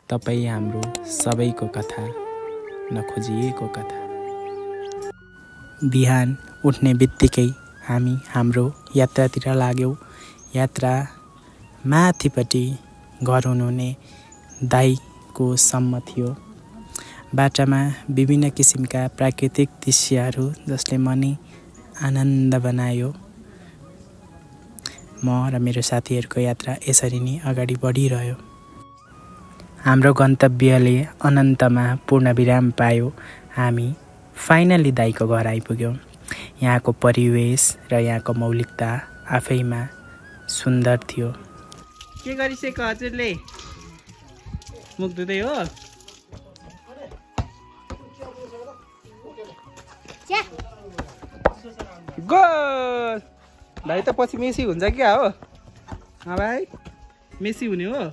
तपाईँ हाम्रो सबैको कथा, नखोजिएको कथा। बिहान उठ्ने बित्तिकै हामी हाम्रो यात्रातिर लाग्यौँ। यात्रा माथिपट्टि घर हुनुहुने दाइको सम्म थियो। बाटामा विभिन्न किसिमका प्राकृतिक दृश्यहरू जसले मनै आनन्द बनायो। म र मेरो साथीहरूको यात्रा यसरी नै अगाडि बढिरह्यो। हाम्रो गन्तव्यले अनन्तमा पूर्णविराम पायो। हामी फाइनली दाइको घर आइपुग्यौँ। यहाँको परिवेश र यहाँको मौलिकता आफैमा सुन्दर थियो। के गरिसक्यो हजुरले? मुख धुँदै हो? गोल! भाइ त पछि मेसी हुन्छ क्या हो? भाइ मेसी हुने हो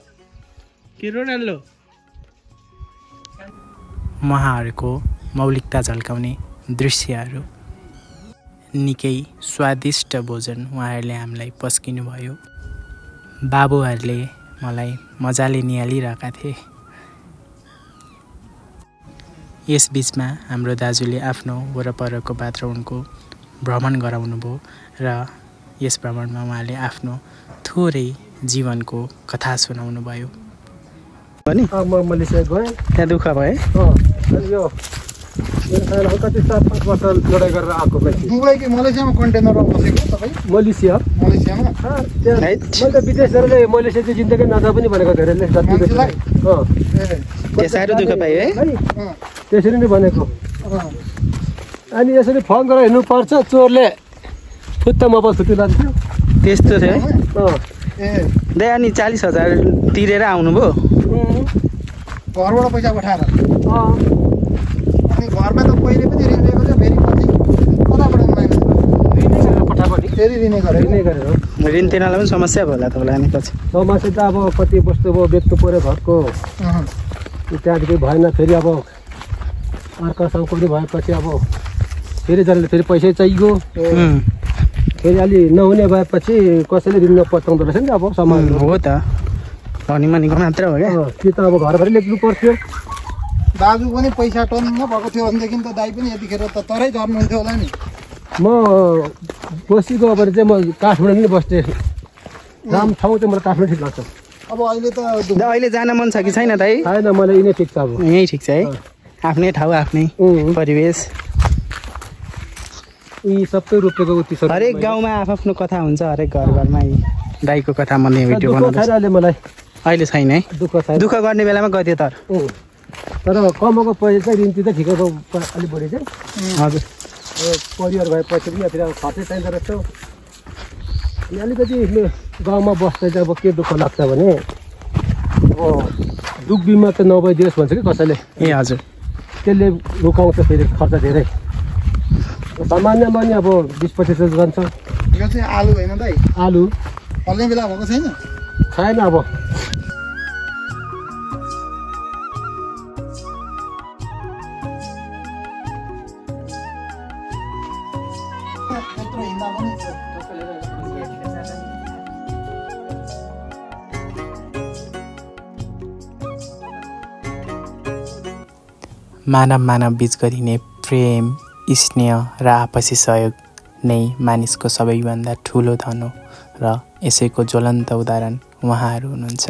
कि रोनाल्डो? उहाँहरूको मौलिकता झल्काउने दृश्यहरू। निकै स्वादिष्ट भोजन उहाँहरूले हामीलाई पस्किनु भयो। बाबुहरूले मलाई मजाले निहालिरहेका थिए। यस बिचमा हाम्रो दाजुले आफ्नो वरपरको वातावरणको भ्रमण गराउनु भयो र यस भ्रमणमा उहाँले आफ्नो थोरै जीवनको कथा सुनाउनु भयो। म मलेसिया गएँ। त्यहाँ दुःख भयो? यो कति 7-5 वर्ष लडाइँ गरेर आएको मान्छे। दुबई कि मलेसियामा कन्टेनरमा बसेको तपाईँ? मलेसियामा मैले त विदेश गरेर मलेसिया चाहिँ जिन्दगी नजा पनि भनेको धेरैले। साह्रो दुःख पायो है? त्यसरी नै भनेको। अनि यसरी फोन गरेर हिँड्नुपर्छ, चोरले फुत्त मोबाइल छुट्टी लान्थ्यो। त्यस्तो थियो है? दाइ अनि 40,000 तिरेर आउनुभयो? घरबाट पैसा पठाएर? अनि घरमा त पहिले पनि ऋण लिएको थियो, फेरि पछि कताबाट पठापट्टि फेरि ऋण गरेर ऋण तिर्नलाई पनि समस्या भयो होला तपाईँलाई? अनि पछि समस्या त अब कति वस्तु अब बेच्नु पऱ्यो घरको। त्यहाँदेखि भएन, फेरि अब अर्का सङ्कट भएपछि अब फेरि जसले फेरि पैसै चाहियो। फेरि अलि नहुने भएपछि कसैले ऋण नपचाउँदो रहेछ नि अब समाज। हो त, धनीमनीको मात्र हो क्या? कि त अब घरभरि लेख्नु पर्थ्यो। दाजु पनि पैसा टन्न भएको थियो भनेदेखि त दाइ पनि यतिखेर त तरै झर्नुहुन्थ्यो होला नि। म बसेको अब चाहिँ म काठमाडौँ नै बस्थेँ। राम्रो ठाउँ चाहिँ मलाई काठमाडौँ ठिक लाग्छ। अब अहिले त अहिले जान मन छ कि छैन दाइ? छैन, मलाई यिनै ठिक छ। अब यहीँ ठिक छ है? आफ्नै ठाउँ, आफ्नै परिवेश। यी सबै रोपेको उति छ। हरेक गाउँमा आफ्नो कथा हुन्छ, हरेक घरमा दाइको कथा मन्ने भिडियो बनाउँछ। मलाई अहिले छैन है? दुःख छैन। दुःख गर्ने बेलामा गयो तर कमाएको पैसा चाहिँ ऋण तिर्दा ठिकैको अलिक बढी चाहिँ। हजुर, परिवार भएपछि पनि फेरि अब खर्चै चाहिँदो रहेछ। अनि अलिकति गाउँमा बस्दा चाहिँ अब के दुःख लाग्छ भने अब दुःख बिमा त नभइदियोस् भन्छ कि कसैले। ए हजुर, त्यसले रुकाउँछ फेरि खर्च धेरै। सामान्यमा नि अब 20-25 जान्छ। यो चाहिँ आलु होइन दाइ? आलु फल्ने बेला भएको छैन? छैन। अब त्यत्रो हिँड्दा पनि मानव बीच गरिने प्रेम, स्नेह र आपसी सहयोग नै मानिसको सबैभन्दा ठुलो धन हो र यसैको ज्वलन्त उदाहरण उहाँहरू हुनुहुन्छ।